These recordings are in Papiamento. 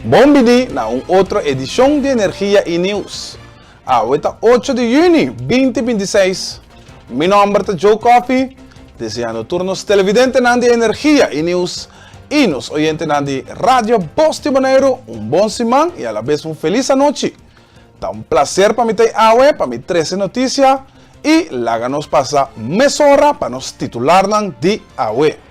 Bon bini na un otro edishon di Energia i News. Awe ta ocho di yüni binti binti seis. Mi nòmber ta Joe Coffie, deseando tur nos televidentenan di Energia i News i nos oyentenan di Radio Bos di Boneiru un bon siman i alabes un felis anochi. Ta un plaser pa mi ta ei awe pa mi trese notisia i laga nos pasa mesora pa nos titularnan di awe.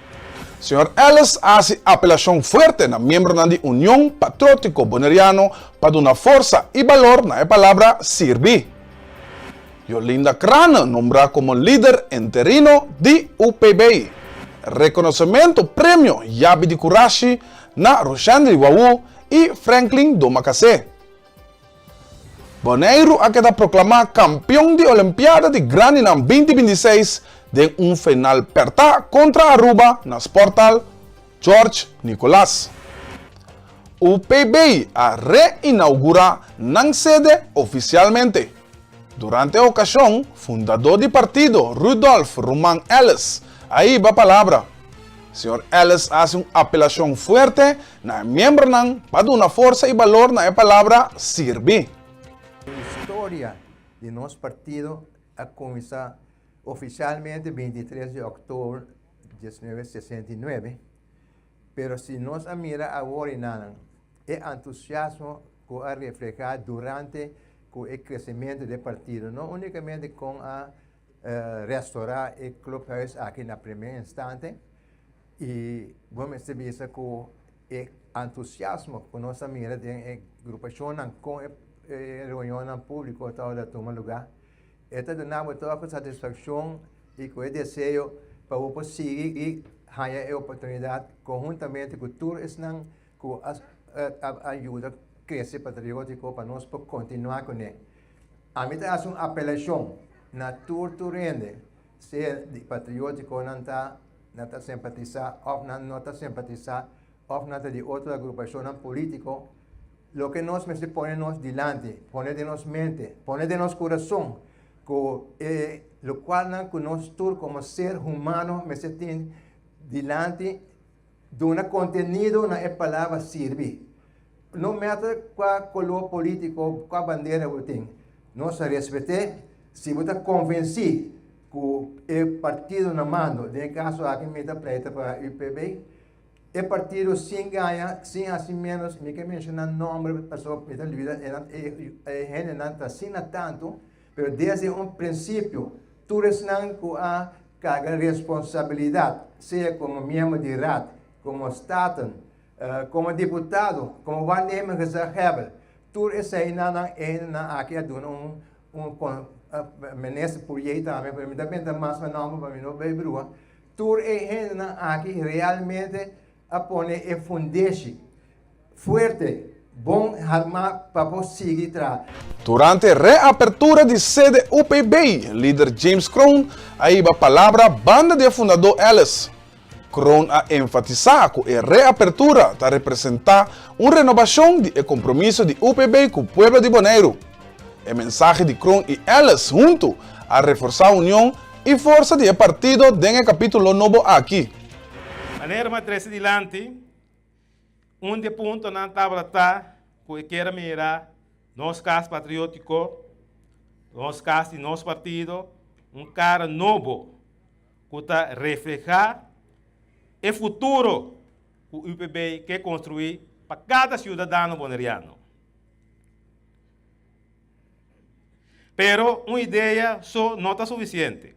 Señor Ellis a hasi apelashon fuerte na miembronan di Union Patriótiko Boneriano pa duna forsa i balor na e palabra sirbi. Jolinda Craane nombrá komo lider interino di UPB. Rekonosementu premio Yabi di Kurashi na Roshandry Wawoe i Franklin Domacassé. Boneiru a keda proklamá kampion di Olimpiada di Grandinan 2026 den un final pèrtá kontra Aruba na Sporthal George Nicolaas. UPB a reinaugurá nan sede ofisialmente. Durante e okashon, fundadó di partido Rudolf Ruman Ellis a hiba palabra. Señor Ellis a hasi un apelashon fuerte na e miembronan pa duna forsa i balor na e palabra sirbi. E historia di nos partido a kuminsá ofisialmente 23 di òktober 1969, pero si nos a mira awor i nan e entusiasmo ku a reflehá durante ku e kresementu di e partido, no únikamente kon a restorá e clubhuis aki na primer instante i bo mester bisa ku e entusiasmo ku nos a mira den e grupashonnan kon e reunionnan públiko tabata tuma lugá, e ta duna bo tòg ku satisfakshon i ku e deseo pa bo por sigui i haña e oportunidat konhuntamente ku tur esnan ku a yuda krese Patriótiko pa nos por kontinuá kuné. Ami ta hasi un apelashon na tur tur hende, sea di Patriótiko nan ta, nan ta simpatisá òf nan no ta simpatisá òf nan ta di otro agrupashonnan polítiko, loke nos mester pone nos dilanti, pone den nos mente, pone den nos kurason ku e lokualnan ku nos tur komo ser humano mester tin dilanti. Duna kontenido na e palabra sirbi. No mèter kua koló polítiko, kua bandera bo tin. Nos ta respet'é si bo ta konvensí ku e partido na mando, den e kaso aki mi ta pleita pa UPB, e partido sin gaña, sin hasi ménos, mi ke menshoná nòmber pasobra mi ta lubida e hendenan ta asina tantu, pero desde un prinsipio Tur esnan ku a karga responsabilidat, sea komo miembro di Raad, komo Staten, komo diputado, komo waarnemend gezaghebber, tur eseinan e hendenan aki a duna un un minister Pourier tambe, pero mi ta benta mas pa nòmber pa mi no bay brua, tur e hendenan aki realmente a pone e fundeshi fuerte, bon harmá pa por sigui traha. Durante reapertura di sede UPB, lider James Kroon a hiba palabra banda di e fundadó Ellis. Kroon a enfatisá ku e reapertura ta representá un renobashon di e kompromiso di UPB ku pueblo di Boneiru. E mensahe di Kroon i Ellis huntu a reforsá union i forsa di e partido den e kapítulo nobo aki. Manera mi a trese dilanti, un di e puntonan tabata ta ku e kier a mira nos kas patriótiko, nos kas di nos partido, un kara nobo ku ta reflehá e futuro ku UPB ke konstruí pa kada siudadano boneriano. Pero un idea so no ta sufisiente.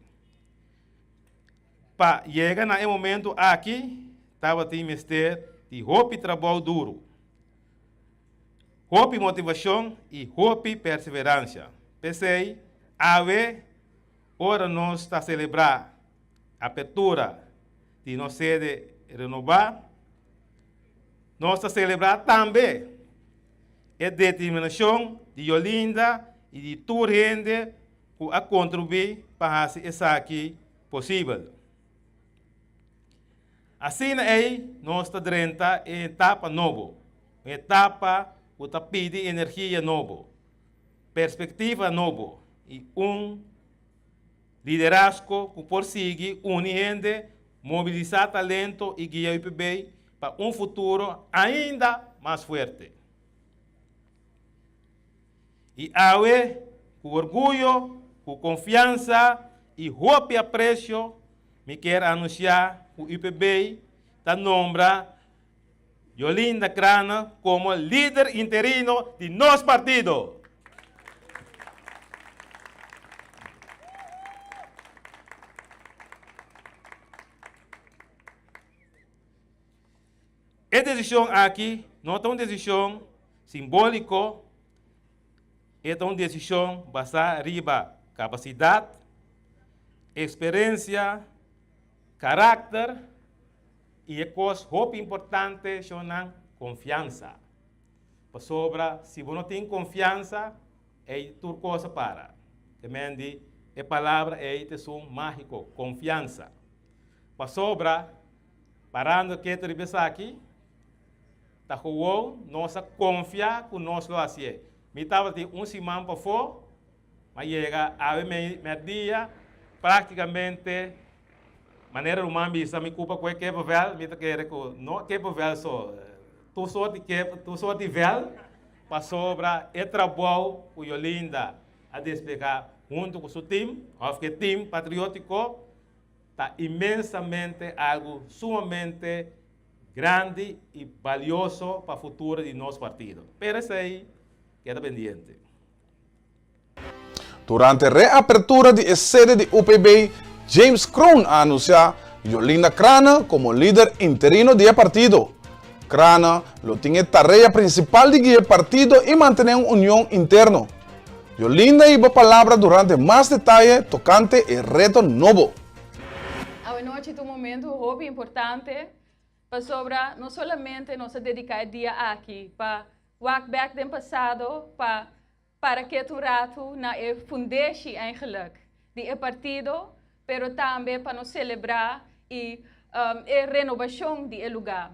Pa yega na e momento aki tabatin mester di hopi trabou duru, hopi motivashon i hopi perseveransia. P'esei, awe ora nos ta selebrá apertura di nos sede renobá, nos ta selebrá tambe e determinashon di Yolinda i di tur hende ku a kontribuí pa hasi esaki posibel. Asina ei nos ta drenta e etapa nobo, un etapa ku ta pidi energia nobo, perspektiva nobo i un liderazgo ku por sigui uni hende, mobilisá talento i guia UPB pa un futuro ainda mas fuerte. I awe, ku orguyo, ku konfiansa i hopi apresio, mi kier anunsiá ku UPB ta nombra Jolinda Craane komo lider interino di nos partido. E desishon aki no ta un desishon simbóliko, e ta un desishon basá riba kapasidat, eksperensia, karakter i e kos hopi importante shonnan, konfiansa. Pasobra si bo no tin konfiansa, ei tur kos a para. Te men di e palabra ei ta esun mágiko, konfiansa. Pasobra Parando ketu riba esaki, ta gewoon nos a konfia ku nos lo hasié. Mi tabatin un siman pafó, m'a yega awe mèrdia, práktikamente manera ruman bisa mi kupa ku e kepevel, mi ta kere ku no kepevel so, tur sort di kep, tur sort di vel, pasobra e trabou ku Yolinda a desplegá huntu ku su tim, òf ku e tim patriótiko, Ta inmensamente algu sumamente grandi i balioso pa futuro di nos partido. Pero esei keda pendiente. Durante reapertura di e sede di UPB, James Kroon a anunsiá Jolinda Craane komo lider interino di e partido. Craane lo tin e tarea prinsipal di guia e partido i mantené un union interno. Jolinda hiba palabra durante mas detaye tokante e reto nobo. Awenochi ta un momento hopi importante pasobra no solamente nos a dedica e dia aki pa wak bek den pasado pa para ketu un ratu na e fundeshi eigenlijk di e partido pero tambe pa nos celebra y e renobacion di e lugar.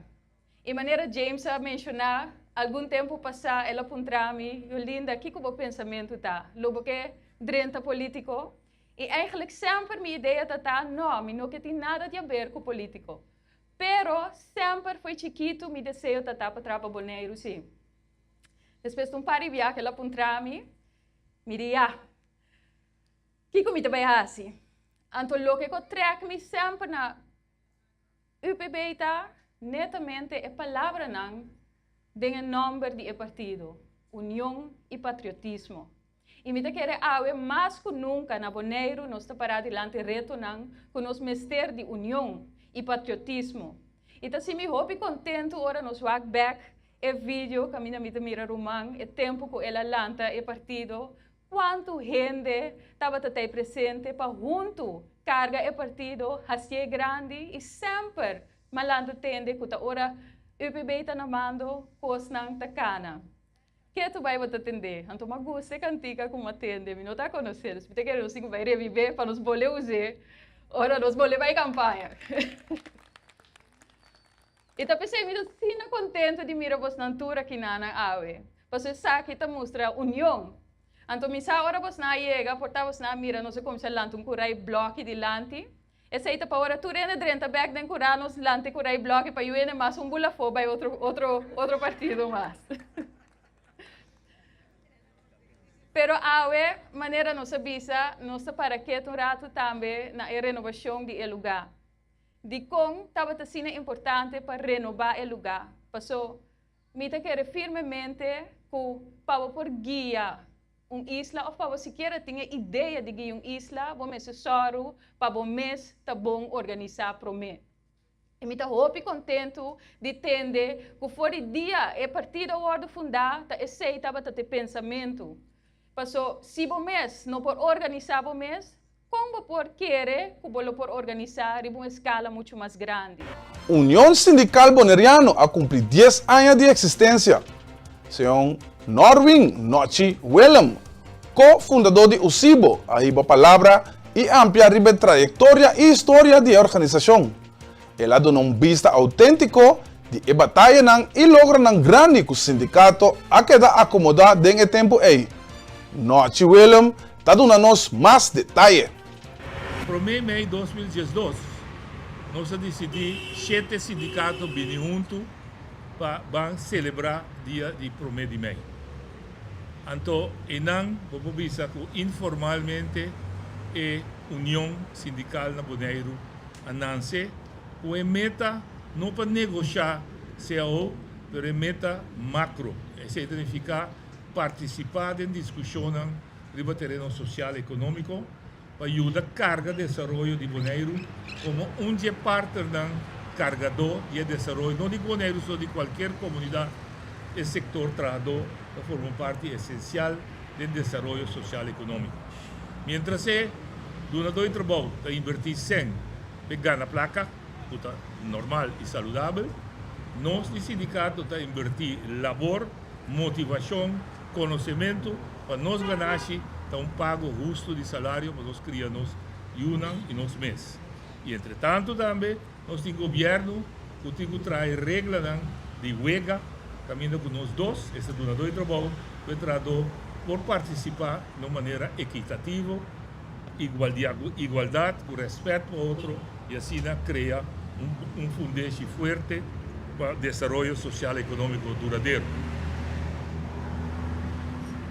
I manera James a menshoná, algun tempu pasá el a puntra mi, Jolinda, kiko bo pensamentu ta? Lo bo ke drenta polítiko? I eigenlijk semper mi idea ta ta, nò, mi no ke tin nada di haber ku polítiko. Pero semper fo'i chikitu mi deseo ta ta pa traha pa Boneiru, sí. Despues di un par di biaha el a puntra mi, mi di ya. Kiko mi ta bai hasi? Anto loke ku a trèk mi semper na. UPB ta netamente e palabranan den e nòmber di e partido, union i patriotismo. I mi ta kere awe mas ku nunka na Boneiru nos ta pará dilanti retonan ku nos mester di union i patriotismo. I ta sinmi hopi kontentu ora nos wak bèk e video kaminda mi ta mira ruman e tempu ku el a lanta e partido Cuantu hende tabata ta e presente pa huntu carga e partido, hacié grandi y semper malanta tende cu ta ora UPB ta na mando cosnan ta cana. Ke tu bay bo ta tende? Anto m'a gusta e cantica cu m'a tende, mi no ta conoce, dus mi ta kere nos tin cu bay revive pa nos bole us'é ora nos bole bay campaña. I ta p'esei mi ta asina kontentu di mira bosnan tur akinanan awe, pasobra esaki ta mustra union. Anto mi sa ora bosnan a yega, por ta bosnan a mira nos a kuminsá lanta un kurai blòki dilanti. Esei ta pa ora tur hende drenta bèk den kurá nos lanta e kurai blòki pa yu hende mas un bula afó bai otro otro otro partido mas. Pero awe, manera nos a bisa, nos ta para ketu un ratu tambe na e renobashon di e lugá. Dikon tabata asina importante pa renobá e lugá? Pasó mi ta kere firmemente ku pa bo por guia un isla òf pa bo sikiera tin e idea di guia un isla, bo mester sòru pa bo mes ta bon organisá promé. I mi ta hopi kontentu di tende ku for di dia e partido a wòrdu fundá ta esei tabata te pensamentu. Pasó si bo mes no por organisá bo mes, Kon bo por kere ku bo lo por organisá riba un eskala muchu mas grandi? Union Sindical Boneriano a kumpli dies aña di eksistensia. Señor Norwin Nochi Willem, ko-fundadó di USIBO, a hiba palabra i amplia riba e trayektoria i historia di e organisashon. El a duna un bista outéntiko di e batayanan i logronan grandi ku sindikato a keda akomodá den e tempu ei. Nochi Willem ta duna nos mas detaye. Promé mei 2012 nos a disidí shete sindikato bini huntu pa ban selebrá dia di promé di mei. Anto einan bo por bisa ku informalmente e union sindikal na Boneiru a nanse ku e meta no pa negoshá cao pero e meta makro. Esei ta nifiká partisipá den diskushonnan riba tereno sosial ekonómiko pa yuda karga desaroyo di Boneiru komo un dje partnernan kargadó di e desaroyo no di Boneiru sino di kualkier komunidat. E sektor trahadó ta forma un parti esensial den desaroyo sosial ekonómiko. Miéntras e dunadó di trabou ta invertí sèn p'e gana plaka, ku ta normal i saludabel, nos di sindikato ta invertí labor, motivashon, konosementu pa nos ganashi ta un pago hustu di salario pa nos kria nos yunan i nos mes. I entretantu tambe nos tin gobièrnu ku tin ku traha e reglanan di wega kaminda ku nos dos, esta dunadó di trabou ku e trahadó, por partisipá na un manera ekitativo, igualdat, ku rèspèt pa otro i asina krea un fundeshi fuerte pa desaroyo sosial ekonómiko duradero.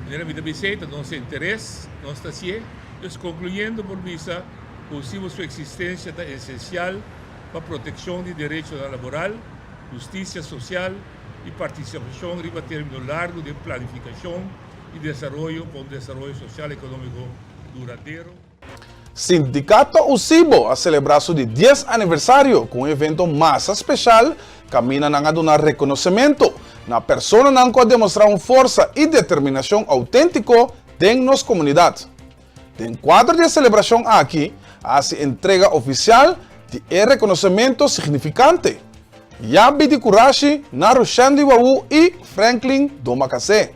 Manera mi ta bis'ei ta nos interes, nos ta hasié. Dus konkluyendo por bisa ku si bo su eksistensia ta esensial pa protekshon di derechonan laboral, hustisia sosial i partisipashon riba término largu den planifikashon i desaroyo pa un desaroyo sosial ekonómiko duradero. Sindikato USIBO a selebrá su di dies aniversario ku un evento masa speshal kaminda nan a duna rekonosementu na personanan ku a demostrá un forsa i determinashon outéntiko den nos komunidat. Den kuadro di e selebrashon aki a hasi entrega ofisial di e rekonosementu signifikante Yabi di Kurashi na Rushandy Wawoe i Franklin Domacassé.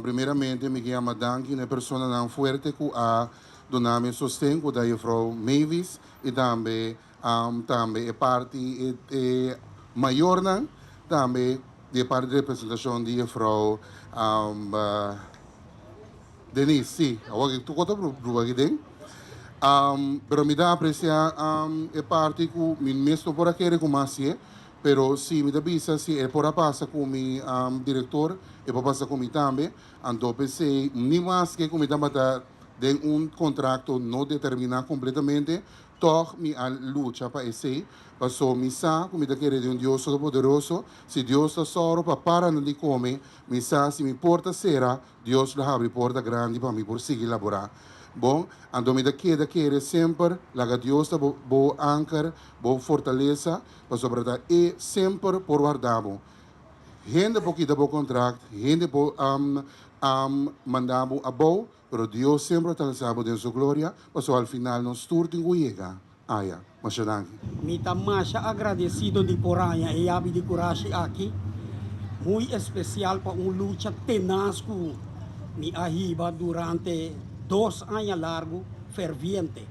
Primeramente mi ke yama danki na e personanan fuerte ku a duna mi sosten ku ta Juffrouw Mavis i tambe tambe e parti e mayornan tambe di e parti di representashon di Juffrouw Denise si awor aki tur kos ta bruha aki den pero mi ta apresia e parti ku mi mes no por a kere ku mi a hasié. Pero si mi ta bisa si e por a pasa ku mi direktor, e por pasa ku mi tambe. Anto p'esei ni maske ku mi tabata den un kontrakto no determiná kompletamente, tòg mi a lucha pa esei, paso mi sa ku mi ta kere den un Dios Todopoderoso. Si Dios ta sòru pa paranan di kome, mi sa si mi porta sera, Dios lo habri porta grandi pa mi por sigui laborá. Bon, anto mi ta keda kere semper laga Dios ta bo bo anker, bo fortalesa, pasobra ta E semper por warda bo. Hende por kita bo kontrakt, hende por manda bo abou, pero Dios semper ta alsa bo den Su gloria, pasobra al final nos tur tin ku yega aya. Masha danki. Mi ta masha agradecido di por haña e yabi di curashi aki, muy especial pa un lucha tenaz cu mi a hiba durante dos aña largo ferviente.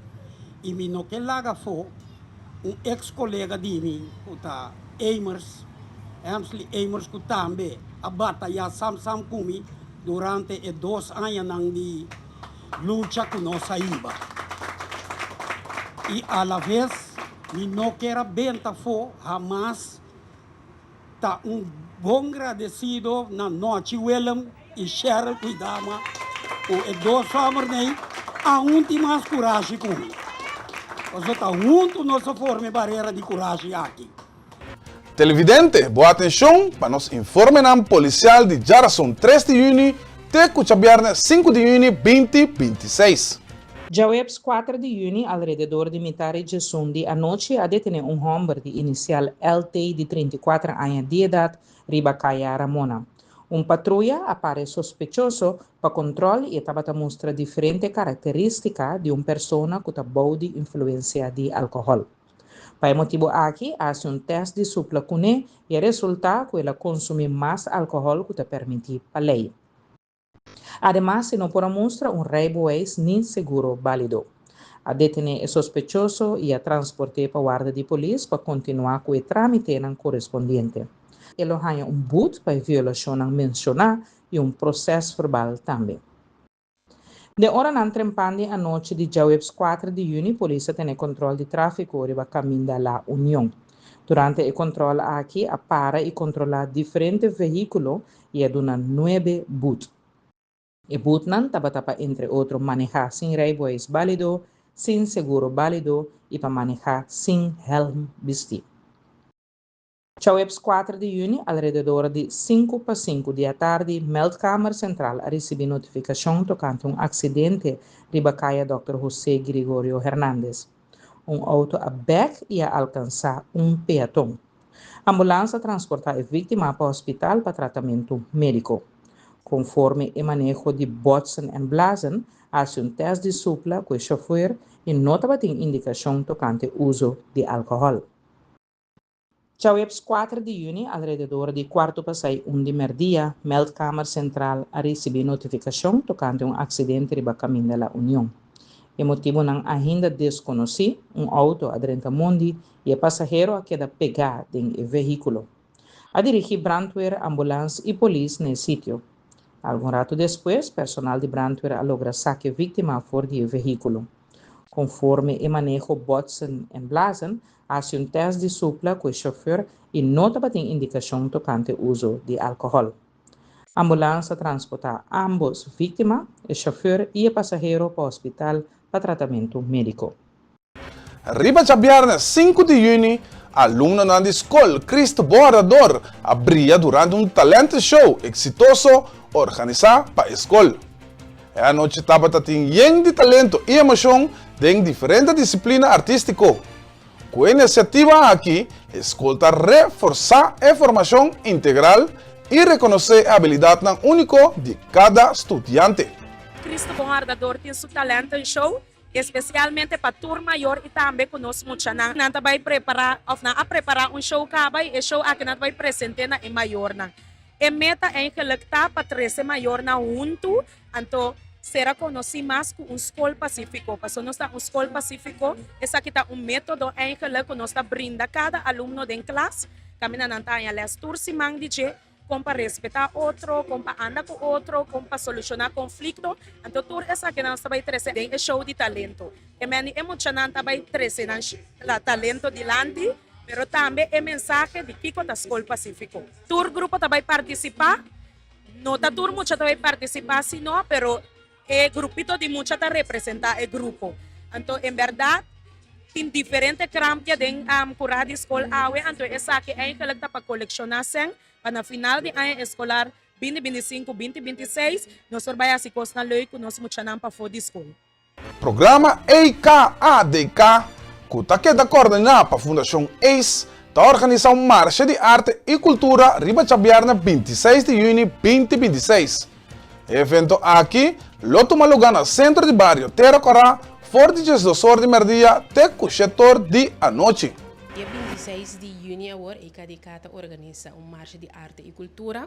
Y mi no ke laga afo un ex colega di mi cu ta Emers, Emsley Emers cu tambe a bataya sam sam cu mi durante e dos añanan di lucha cu nos a hiba. Y alaves mi no kier a benta afo hamas ta un bon gradecido na Nochi Willem y Cheryl Kwidama cu e dos hombernan aun tin mas curashi cu mi. Pasobra ta hunto nos a forma e barera di curashi aki. Televidente, bo atencion pa nos informenan policial di djarason tres di juni te cu djabierne sinku di juni binti binti seis. Djaweps kuater di yüni alrededor di mitar i djesun di anochi a detené un hòmber di inisial LT di 34 aña di edat riba Kaya Ramona. Un patruya a para e sospechoso pa kontròl i e tabata mustra diferente karakterístika di un persona ku ta bou di influensia di alkohòl. Pa e motibu aki a hasi un tèst di supla kuné i a resultá ku el a konsumí mas alkohòl ku ta permití pa lei. Ademas e no por a mustra un rijbewijs ni seguro bálido. A detené e sospechoso i a transport'é pa warda di polis pa kontinuá ku e trámitenan korespondiente. E lo haña un but pa e violashonnan menshoná i un prosèsverbal tambe. Den oranan trempan di anochi di djaweps kuater di yüni polis a tene kòntròl di tráfiko riba kaminda La Union. Durante e kòntròl aki a para i kontrolá diferente vehíkulo i a duna nuebe but. E butnan tabata pa entre otro manehá sin rijbewijs bálido, sin seguro bálido i pa manehá sin hèlm bistí. Djaweps kuater di yüni, alrededor di sinku pa sinku di atardi, Meldkamer Sentral a risibí notifikashon tokante un aksidente riba kaya Dòkter José Gregorio Hernandez. Un outo a bèk i a alkansá un peaton. Ambulans a transportá e víktima pa hospital pa tratamentu médiko. Konforme e maneho di botsen en blazen, a hasi un tèst di supla ku e shofùr i no tabatin indikashon tokante uso di alkohòl. Djaweps kuater di yüni, alrededor di kuartu pasai un di mèrdia, Meldkamer Sentral a risibí notifikashon tokante un aksidente riba Kaminda La Union. E motibunan ainda deskonosí, un outo a drenta mondi i e pasahero a keda pegá den e vehíkulo. A dirigí brandweer, ambulans i polis na e sitio. Algun ratu despues, personal di brandweer a logra saka e víktima for di e vehíkulo. Konforme e maneho botsen en blazen, a hasi un tèst di supla ku e shofùr i no tabatin indikashon tokante uso di alkohòl. Ambulans a transportá ámbos víktima, e shofùr i e pasahero pa hospital pa tratamentu médiko. Riba djabièrnè sinku di yüni, alumnonan di Skol Cristo Bordador a bria durante un talente show eksitoso organisá pa e skol. E anochi tabata tin yen di talento i emoshon den diferente disiplina artístiko. Ku e inisiativa aki, e skol ta reforsá e formashon integral i rekonosé e abilidatnan úniko di kada studiante. Cristo Bordador tin su talenten show Especialmente pa tur mayor y tambe cu nos muchanan. Nan ta bay prepara of nan a prepara un show caba y e show aki nan ta bay presente na e mayornan. E meta eigenlijk ta pa trece mayornan hunto anto sera conoci mas cu un scol pacifico. Pasobra nos ta un scol pacifico, esaki ta un metodo eigenlijk cu nos ta brinda cada alumno den klas caminda nan ta haña les tur siman di dje. Kon pa respetá otro, kon pa anda ku otro, kon pa solushoná konflikto. Anto tur esakinan nos ta bai trese den e show di talento. E men di e muchanan ta bai trese nan talento dilanti, pero tambe e mensahe di kiko ta Skol Pasífiko. Tur grupo ta bai partisipá, no ta tur mucha ta bai partisipá si no, pero E grupito di mucha ta representá e grupo. Anto en bèrdat tin diferente krampia den kurá di skol awe, anto esaki eigenlijk ta pa kolekshoná sèn pa na final di aña eskolar 2025, 2026 nos por bai hasi kosnan leuk ku nos muchanan pafó di skol. Programa EKADK, ku ta keda koordiná pa Fundashon ace, ta organisá un marshe di arte i kultura riba djabièrnè 26 di yüni 2026. E evento aki lo tuma lugá na Sentro di Bario Tera Kòrá for di diesdos or di mèrdia te ku shet or di anochi. Dia 26 di yüni awor EKDK ta organisa un marsha di arte i kultura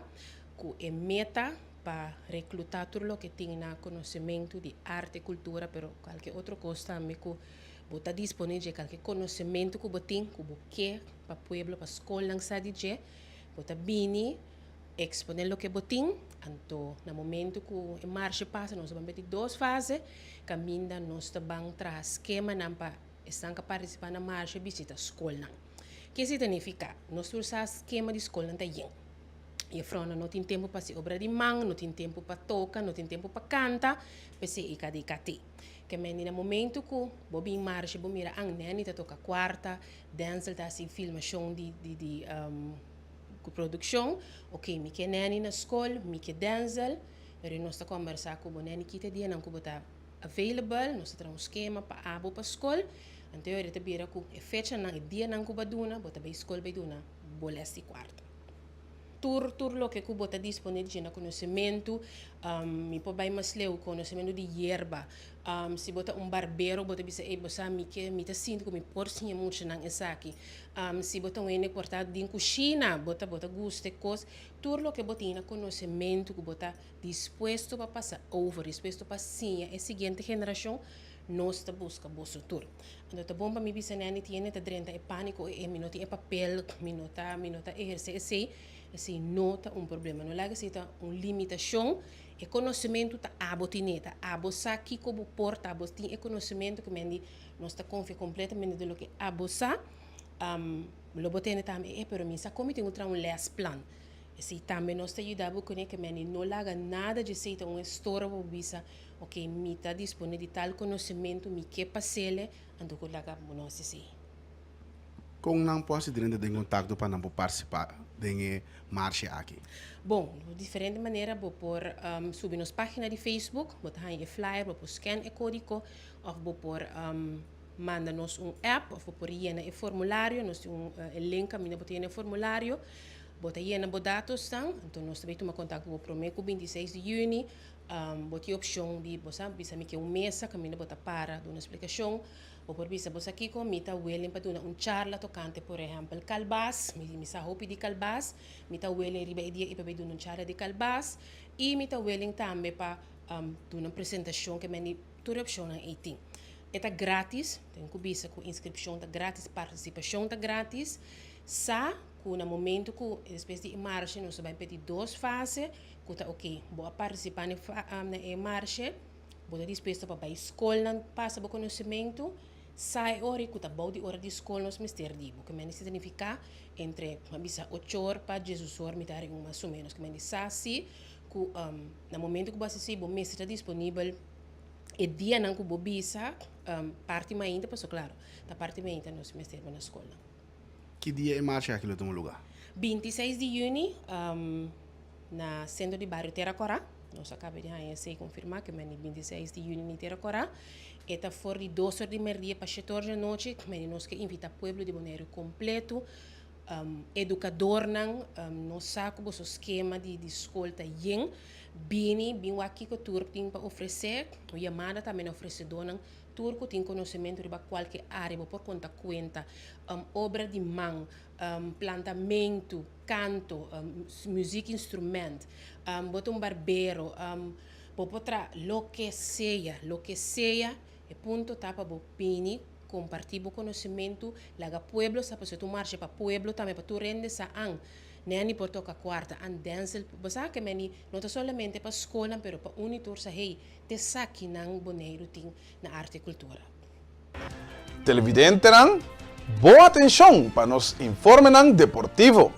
ku e meta pa reklutá tur loke tin na konosementu di arte, kultura pero kualke otro kos tambe ku bo ta disponé dje, kalke konosementu ku bo tin ku bo ke pa pueblo, pa skolnan sa di dje, bo ta bini. Exponé loke bo tin, anto na momento ku e marshe pasa nos ta ban meti dos fase kaminda nos ta ban traha skemanan pa esnan ku a partisipá na marshe bishita skolnan. Ke esei ta nifiká? Nos tur sa skema di skolnan ta yen. Jefrounan no tin tempu pa hasi obra di man, no tin tempu pa toka, no tin tempu pa kanta, p'esei e KDKT. Ke mende na momento ku bo bin marshe bo mira an Nanny ta toka kuarta, Denzel ta hasi filmashon di di Ku produkshon, ok mi ke Nanny na skol, mi ke Denzel, pero nos ta kombersá ku bo Nanny kita dianan ku bo ta available, nos ta traha un skema pa abo pa skol, anto e ta bira ku e fechanan, e dianan ku bo a duna, bo ta bai skol bai duna bo lès di kuarta. Tur tur loke ku bo ta disponé di dje na konosementu, mi por bai mas leu, konosementu di yerba, si bo ta un barbero bo ta bisa ey bo sa mi ke mi ta sinti ku mi por siña muchanan esaki, Si bo ta un hende ku por ta den kushina, bo ta bo ta gusta e kos, tur loke bo tin na konosementu ku bo ta dispuesto pa pasa over, dispuesto pa siña e siguiente generashon, nos ta buska boso tur. Anto ta bon pa mi bisa Nanny tiene ta drenta e pániko e mi no tin e papel, mi no ta mi no ta ehersé esei, esei no ta un problema. No laga esei ta un limitashon, e konosementu ta abo tine, ta abo sa kiko bo por ta, abo tin e konosementu ku men di Nos ta konfia kompletamente den loke abo sa. Lo bo tende tambe, e pero mi sa kon mi tin ku traha un lesplan. Esei tambe nos ta yuda bo kuné ke meni no laga nada dje esei ta un estorbo pa bo bisa, ok, mi ta dispone di tal konosementu, mi ke pas'ele, anto ku laga bo no hasi esei. Kon nan por hasi drenta den kontakto pa nan por partisipá den e marshe aki? Bon, di diferente manera bo por subi nos página di Facebook, bo ta haña e flyer, bo por scan e kódigo òf bo por manda nos un app òf bo por yena e formulario, nos tin un e link kaminda bo ta yena e formulario, bo ta yena bo datosnan, anto nos ta bai tuma kontakto ku bo promé ku 26 di yüni, bo tin opshon di bo sa bisa mi ke un mesa kaminda bo ta para duna splikashon. Bo por bisa bo sa kiko, mi ta willing pa duna un charla tokante por ehèmpel kalbas, mi mi sa hopi di kalbas, mi ta willing riba e dia ei pa bai duna un charla di kalbas i mi ta willing tambe pa duna un presentashon ke meni tur e opshonnan ei tin. E ta gratis, tin ku bisa ku inskripshon ta gratis, partisipashon ta gratis. Sa ku na momento ku despues di e marshe nos ta bai p'e di dos fase ku ta oke bo a partisipá na e na e marshe, Bo ta dispuesto pa bai skolnan pasa bo konosementu? Sa e ora ku ta bou di ora di skol nos mester di bo. Kimen esei ta nifiká entre a bisa ocho or pa diesdos or mitar i un mas o ménos. Kimen di sa si ku na momento ku bo hasi esei bo mester ta disponibel e dianan ku bo bisa parti mainta pasobra klaro ta parti mainta nos mester bo na skolnan. Ki dia e marcha aki lo tuma lugá? 26 di yüni na Sentro di Bario Tera Kòrá. Nos a kaba di haña esei konfirmá ku meni 26 di yüni na Tera Kòrá. E ta for di dos or di mèrdia pa shete or di anochi. Meni nos ke invitá pueblo di Boneiru kompletu, edukadornan, nos sa ku boso skema di di skol ta yen. Bini, bin wak kiko tur tin pa ofresé. Un yamada tambe na ofresedónan Tur ku tin konosementu riba kualke área bo por konta kuenta, obra di man, plantamentu, kanto, muzik instrument, bo ta un barbero, bo por traha loke sea, loke sea, e punto ta pa bo bini kompartí bo konosementu, laga pueblo sa pasobra ta un marsha pa pueblo tambe pa tur hende sa an Nanny por toka kuarta, an Denzel, bo sa ke meni no ta solamente pa skolnan pero pa uni tur sa hey, T'esakinan Boneiru tin na arte i kultura. Televidentenan, bon atenshon pa nos informenan deportivo.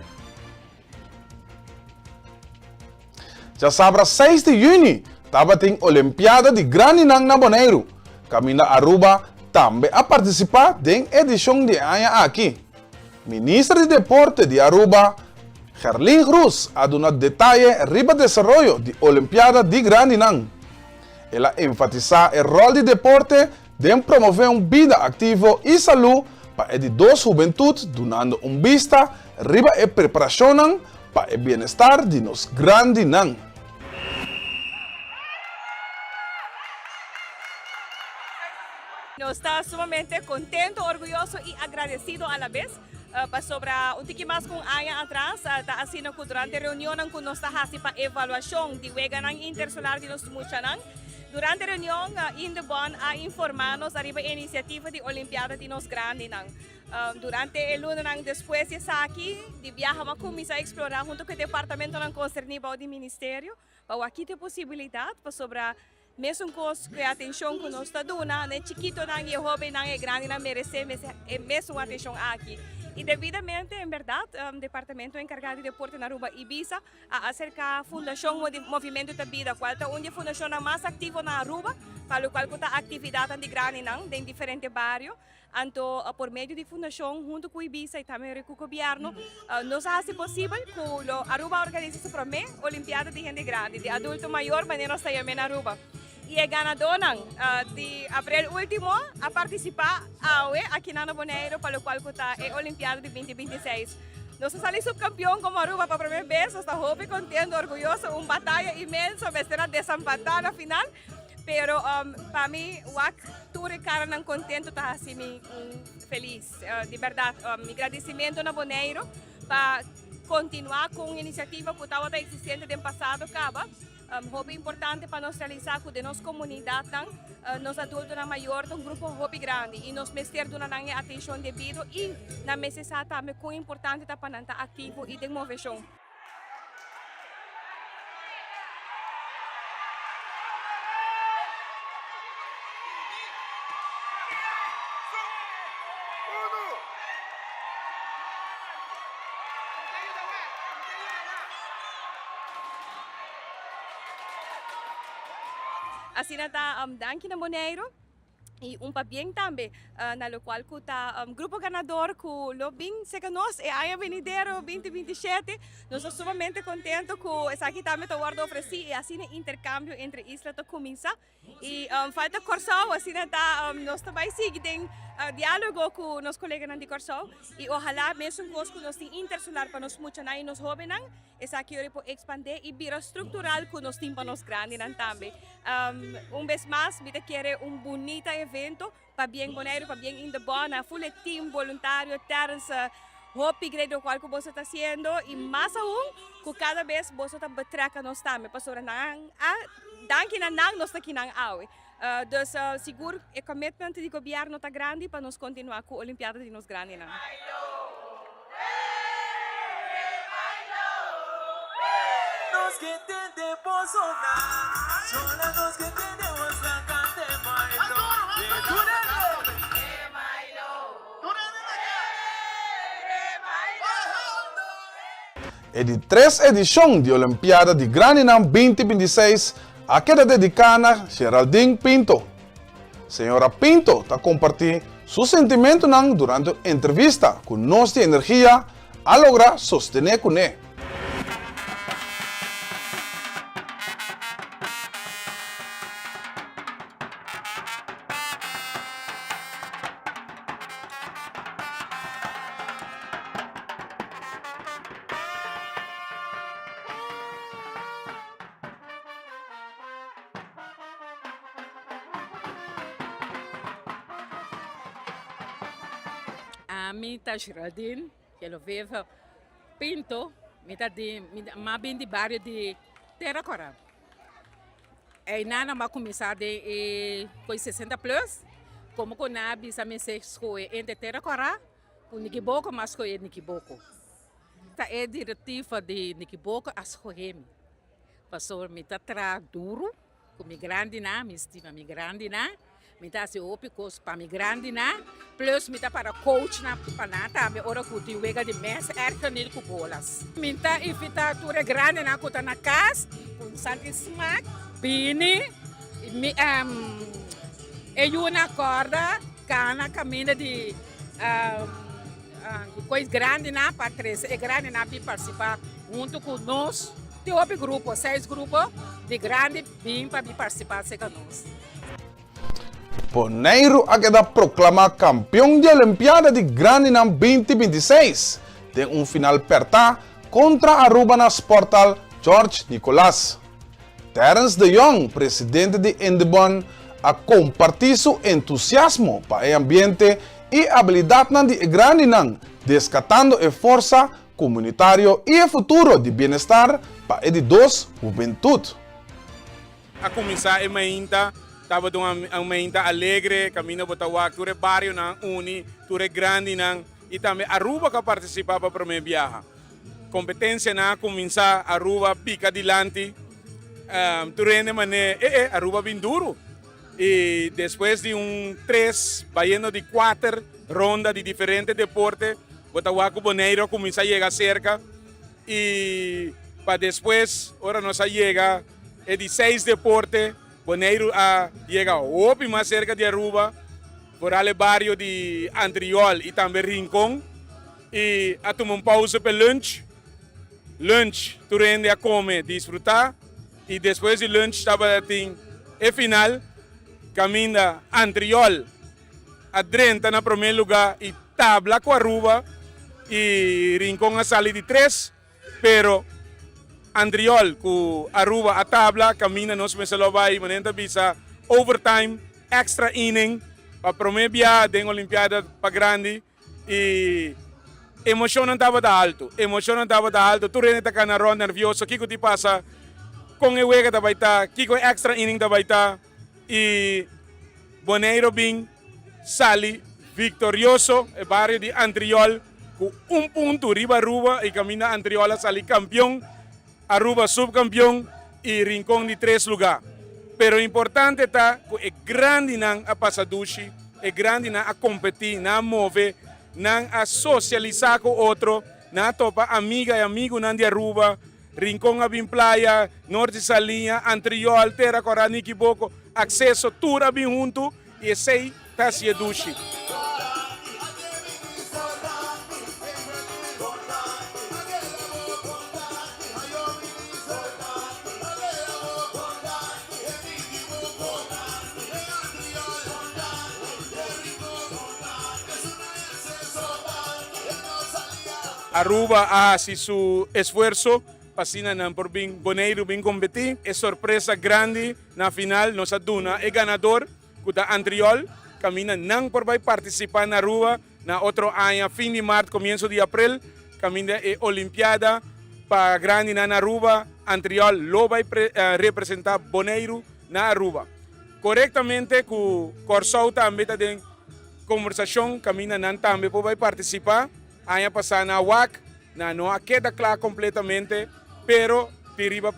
Djasabra seis di yüni tabatin Olimpiada di Grandinan na Boneiru, kaminda Aruba tambe a partisipá den edishon di e aña aki. Minister di Deporte di Aruba, Gerlin Groes a duna detaye riba desaroyo di Olimpiada di Grandinan. El a enfatisá e ròl di deporte den promové un bida aktivo i salú pa e di dos hubentut dunando un bista riba e preparashonnan pa e bienestar di nos grandinan. Nos ta sumamente contento, orguyoso y agradecido a la bes, pasobra un tiki mas cu un aña atras ta asina cu durante reunionnan cu nos ta haci pa evaluacion di weganan intersolar di nos muchanan, durante reunion Indebon a informa nos ariba e iniciativa di Olimpiada di nos grandinan. Durante e lunanan despues di esaki, di biaha a cuminsa explora hunto cu e departamentonan concerni bao di Ministerio pa wak ki ta e posibilidad pasobra Mesun kos ku e atenshon ku nos ta duna na e chikitonan i e hóbennan, e grandinan meresé e mesun atenshon aki. I debidamente, en bèrdat, Departamento Enkargá di Deporte na Aruba, IBISA, a aserká Fundashon Movimento ta Bida, kual ta un di e fundashonnan mas aktivo na Aruba pa lokual ku ta aktividatnan di grandinan den diferente bario. Anto por medio di fundashon huntu ku Ibisa i tambe ku gobièrnu nos a hasi posibel ku lo Aruba a organisa su promé Olimpiada di hende grandi, di adulto mayor manera nos ta yam'é na Aruba. I e ganadónan di aprel último a partisipá awe akinan na Boneiru pa lokual ku ta e Olimpiada di binti 26. Nos a sali supkampion komo Aruba pa promé bes, nos ta hopi kontento, orguyoso, un bataya inmenso mester a desampatá na final. Pero pa mi wak tur e karanan kontento ta hasi mi felis. Di bèrdat mi gradisimentu na Boneiru pa kontinuá ku un inisiativa ku tabata eksistente den pasado kaba. Hopi importante pa nos realisá ku den nos komunidatnan nos adultonan mayor ta un grupo hopi grandi i nos mester duna nan e atenshon debido i nan mester sa tambe kon importante ta pa nan ta aktivo i den moveshon. Asina ta danki na Boneiru y un pabien tambe na locual cu ta grupo ganador cu lo bin cerca nos e aña venidero 2027. Nos ta sumamente contento cu esaki tambe ta wordo ofreci y asina intercambio entre isla ta cuminsa. Y falta Kòrsou, asina ta nos ta bai sigui den diálogo ku nos koleganan di Kòrsou y ohalá mesun kos ku nos tin intersolar pa nos muchanan y nos hóbennan, esaki yori por ekspandé y bira struktural ku nos tin pa nos grandinan tambe. Un bes mas mi ta kere un bunita evento Pabien Boneiru, pabien Indebon, a full e team boluntario, Terence, hopi great locual cu boso ta haciendo y mas aun cu cada bes boso ta betrek nos tambe pasobra nan a danki na nan nos ta kinan awe. Dus sigur e commitment di gobierno ta grandi pa nos continua cu Olimpiada di nos grandinan. E di tres edishon di Olimpiada di Grandinan 2026 a keda dediká na Geraldine Pinto. Señora Pinto ta kompartí su sentimentunan durante un entrevista ku Nos di Energia a logra sostené kuné. Ami ta Geraldine Genoveva Pinto, mi ta di, mi a bin di bario di Tera Kora. Einan nan a kuminsá den e koi sesenta plus, komo ku nan a bisa mi mester skohe entre Tera Kora ku Nikiboko, mi a skohe Nikiboko. Ta e direktiva di Nikiboko a skohe mi. Pasobra mi ta traha duru ku mi grandinan, mi stima mi grandinan, mi ta hasi hopi kos pa mi grandinan, plus mi ta para coachnan pa nan tambe ora ku tin wega di mes erger ku bolas. Mi ta invita tur e grandinan ku ta na kas ku sa tin smak bini mi e yunan kòrda kana kaminda di Kois grandinan pa trese e grandinan bin partisipá huntu ku nos. Tin hopi grupo, seis grupo di grandi bin pa bin partisipá serka nos. Boneiru a keda proklamá kampion di Olimpiada di Grandinan 2026 den un final pèrtá kontra Aruba na Sporthal George Nicolaas. Terence de Jong, presidente di Indebon, a kompartí su entusiasmo pa e ambiente i abilidatnan di e grandinan, deskatando e forsa komunitario i e futuro di bienestar pa e di dos hubentut. A kuminsá e mainta, tabata un mainta alegre, kaminda bo ta wak tur e barionan uni, tur e grandinan i tambe Aruba ku a partisipá pa promé biaha. Kompetensianan a kuminsá, Aruba pika dilanti, tur hende manera, e e, Aruba bin duru. I despues di un tres bayendo di kuater ronda di diferente deporte, bo ta wak ku Boneiru a kuminsá yega serka. I pa despues ora nos a yega e di seis deporte, Boneiru a yega hopi mas serka di Aruba, foral e bario di Antriol i tambe Rincon. I a tuma un pausa pa e lunch. Lunch tur hende a kome, disfrutá. I despues di lunch tabata tin e final kaminda Antriol a drenta na prome luga i tabla ku Aruba i Rincon a sali di tres, pero Antriol ku Aruba a tabla kaminda nos mester lo bai manera ta bisa overtime, extra inning pa prome bia den Olimpiada pa grandi. E emocionnan tabata alto, emocionnan tabata alto, tur hende ta cana rond nervioso, kico tin pasa, con e wega ta bay ta, kico e extra inning ta bay ta, y Boneiro bin sali victorioso, e bario di Antriol cu un punto riba Aruba y caminda Antriol a sali campeon, Aruba subcampeon y Rincon di tres lugar. Pero importante ta cu e grandinan a pasa dushi, e grandinan a competi, nan a move, nan a socialisa cu otro, nan a topa amiga y amigunan di Aruba, Rincon a bin playa, Norte Saliña, Antriol, Tera Cora, Nikiboko. Akseso tur a bin huntu i esei ta hasié dushi. Aruba a hasi su esfuerso pa asina nan por bin Boneiru bin kompetí. E sorpresa grandi na final nos a duna e ganador ku ta Antriol kaminda nan por bai partisipá na Aruba na otro aña fin di mart komienso di aprel kaminda e olimpiada pa grandinan na Aruba Antriol lo bai representá Boneiru na Aruba. Korektamente ku Kòrsou tambe ta den kombersashon kaminda nan tambe por bai partisipá. Aña pasá na wak nan no a keda kla kompletamente, pero tin riba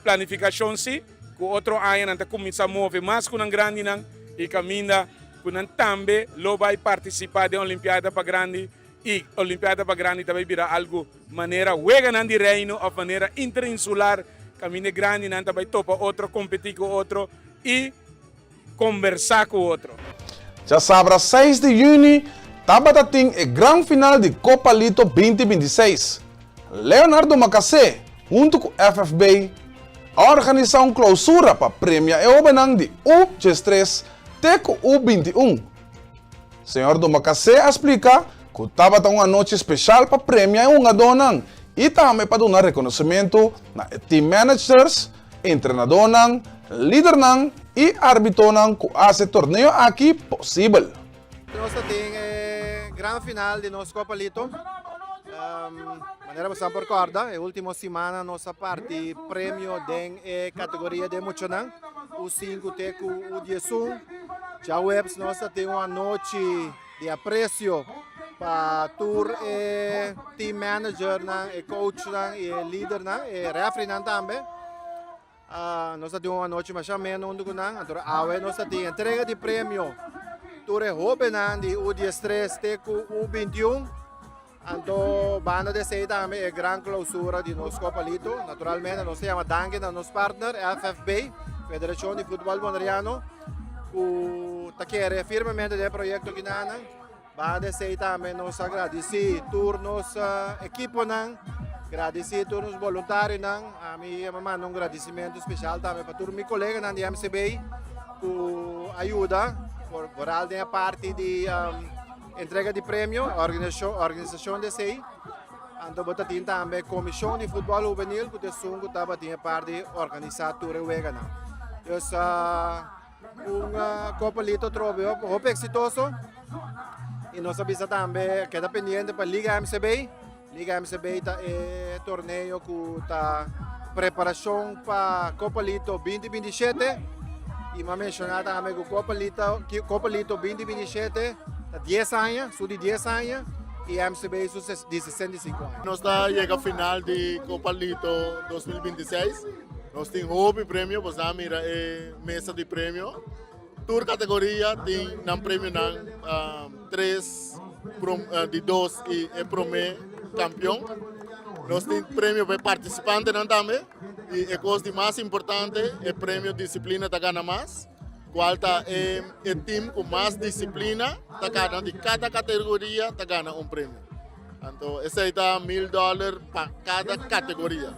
planifikashon si ku otro aña nan ta kuminsá move mas ku nan grandinan i kaminda ku nan tambe lo bai partisipá den Olimpiada pa Grandi i Olimpiada pa Grandi ta bai bira algu manera Weganan di Reino òf manera interinsular kaminda e grandinan ta bai topa otro, kompetí ku otro i kombersá ku otro. Djasabra seis di yüni tabata tin e gran final di Copa Lito binti 26. Leonardo Makasé huntu ku FFB a organisá un klousura pa premia e hóbennan di U 13 te ku U 21. Señor Domakasé a splika ku tabata un anochi speshal pa premia e hungadónan i tambe pa duna rekonosementu na e team managers, entrenadónan, lidernan i árbitonan ku a hasi e torneo aki posibel. Nos ta tin e gran final di nos Copa Lito. Manera boso por corda, e ultimo simana nos a parti premio den e categoria de muchanan, U5 te cu U11. Djaweps nos a tin un anochi di aprecio pa tur e team managernan, e coachnan y e lidernan, e refereenan tambe. Nos ta tin un anochi masha ameno huntu ku nan. Anto awe nos ta tin entrega di premio tur e hóbennan di U13 te ku U21. Anto banda di esei tambe e gran klousura di nos Copa Lito. Naturalmente nos ta yama danki na nos partner FFB, Federashon di Futbòl Boneriano, ku ta kere firmemente den e proyekto kinanan. Banda di esei tambe nos a gradisí tur nos ekiponan, gradisí tur nos boluntarionan. Ami a manda un gradisimentu spesial tambe pa tur mi koleganan di MCB ku a yuda, vooral den e parti di entrega di premio, organisashon di esei. Anto bo ta tin tambe komishon di futbòl hubenil ku ta esun ku tabatin e parti di organisá tur e weganan. Dus Un Copa Lito trobe hopi exitoso y nos a bisa tambe keda pendiente pa Liga MCB. Liga MCB ta e torneo cu ta preparacion pa Copa Lito 2027 y m'a menciona tambe cu Copa Lito, Copa Lito 2027 ta 10 aña, su di 10 aña y MCB su di 65 aña. Nos ta yega final di Copa Lito 2026. Nos tin hopi premio, bos a mira e mesa di premio. Tur categoria tin nan premionan, tres, di dos y e prome campeon. Nos tin premio pa e participantenan tambe y e cos di mas importante, e premio disciplina ta gana mas, cual ta e team cu mas disciplina ta gana di cada categoria ta gana un premio. Anto esei ta mil dòler pa kada kategoria.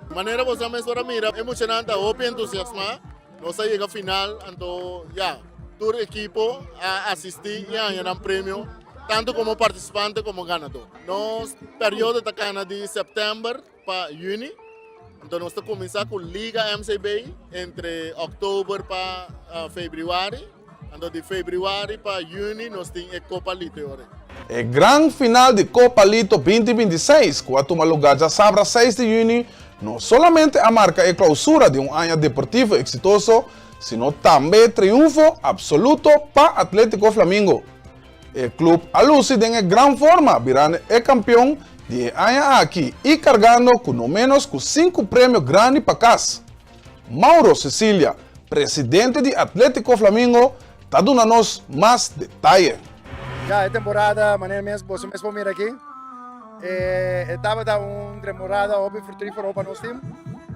Manera boso a mes por a mira, e muchanan ta hopi entusiasmá. Nos a yega final, anto ya, tur ekipo a asistí i a haña nan premio, tantu komo partisipante komo ganadó. Nos periodo ta kana di sèptèmber pa yüni, anto nos ta kuminsá ku Liga MCB entre òktober pa febrüari. Anto di februari pa juni nos tin e Copa Lito e ora ei. E gran final di Copa Lito 2026 ku a tuma lugá djasabra seis di juni no solamente a marka e klousura di un aña deportivo eksitoso, sino tambe e triunfo absoluto pa Atletico Flamingo. E club a lusi den e gran forma birando e kampion di e aña aki i kargando ku no ménos ku sinku premio grandi pa kas. Mauro Cecilia, presidente di Atletico Flamingo, ta duna nos mas detaye. Ya e temporada manera mes boso mes por mira aki e tabata un temporada hopi fructifero pa nos team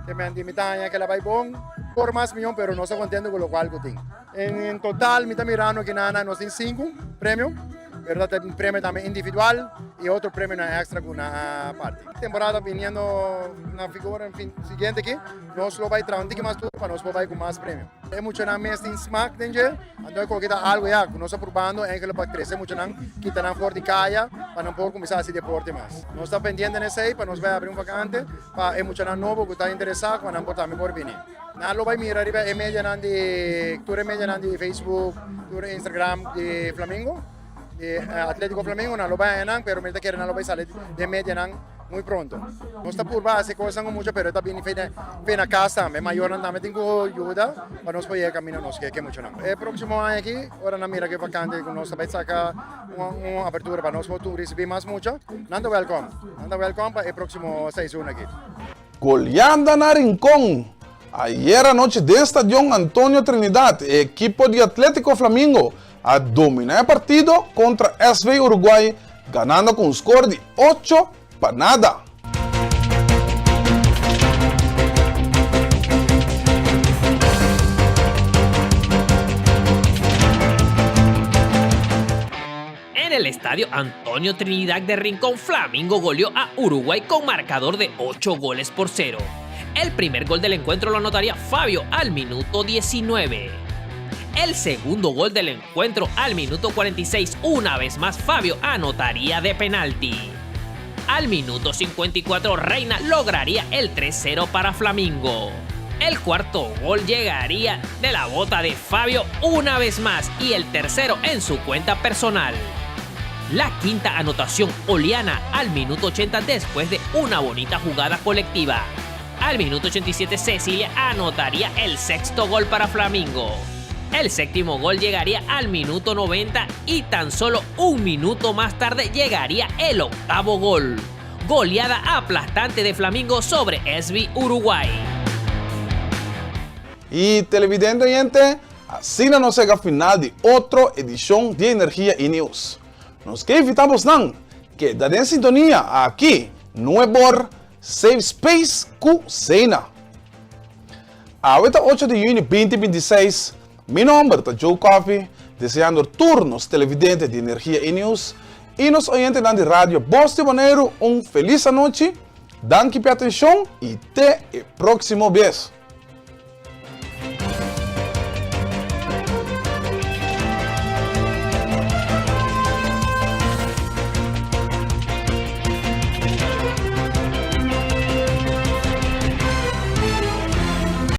ke men di mitad aña ke la bay bon. Por mas mion pero nos ta contento cu locual cu tin. En total mi ta mirando aki nan nos tin sinku premio pero ta tin premio tambe individual y otro premionan extra cu nan a parti. Temporada biniendo na vigor en fin siguiente aki nos lo bay traha un tiki mas duro pa nos por bay cu mas premio. E muchanan mes tin smaak den dje anto e koki ta algo ya cu nos ta probando eigenlijk pa trece muchanan kita nan for di caya pa nan por cuminsa haci deporte mas. Nos ta pendiente na esey pa nos bay abri un vacante pa e muchanan nobo cu ta interesa cu nan por tambe por bini. Nan lo bay mira riba e medianan di tur e medianan di Facebook, tur Instagram di Flamingo, di Atletico Flamingo nan lo bay haña nan pero mi ta kere nan lo bay sali den medianan muy pronto. Nos ta purba haci cosnan cu mucha pero e ta bini fe na cas tambe, mayornan tambe tin cu yuda pa nos por yega caminda nos ke muchanan. E proximo aña aki ora nan mira cu e vacante cu nos ta bay saca un apertura pa nos por tur ricibi mas mucha, nan ta welcome, nan ta welcome pa e proximo seizoen aki. Goleada na Rincon. Ayer anochi den Stadion Antonio Trinidad e ekipo di Atletico Flamingo a domina e partido kontra SV Uruguay ganando ku un skor di ocho pa nada. En el estadio Antonio Trinidad de Rincón, Flamingo goleó a Uruguay con marcador de 8 goles por 0. El primer gol del encuentro lo anotaría Fabio al minuto 19. El segundo gol del encuentro al minuto 46, una vez más Fabio anotaría de penalti. Al minuto 54 Reina lograría el 3-0 para Flamingo. El cuarto gol llegaría de la bota de Fabio una vez más y el tercero en su cuenta personal. La quinta anotación Oliana al minuto 80 después de una bonita jugada colectiva. Al minuto 87 Cecilia anotaría el sexto gol para Flamingo. El séptimo gol llegaría al minuto 90 y tan solo un minuto más tarde llegaría el octavo gol. Goleada aplastante de Flamingo sobre SV Uruguay. Y televidente oyente, asina nos yega final di otro edicion di Energia y Nieuws. Nos ke invita bosnan keda den sintonia aki Nuebor Safe Space ku Cena. Awe ta ocho di juni binti 26. Mi nomber ta Joe Coffey, deseando tur nos televidente di Energia y Nieuws y nos oyentenan di Radio Bos di Boneiru un felis anochi. Danki p'e atencion y te e proximo bes.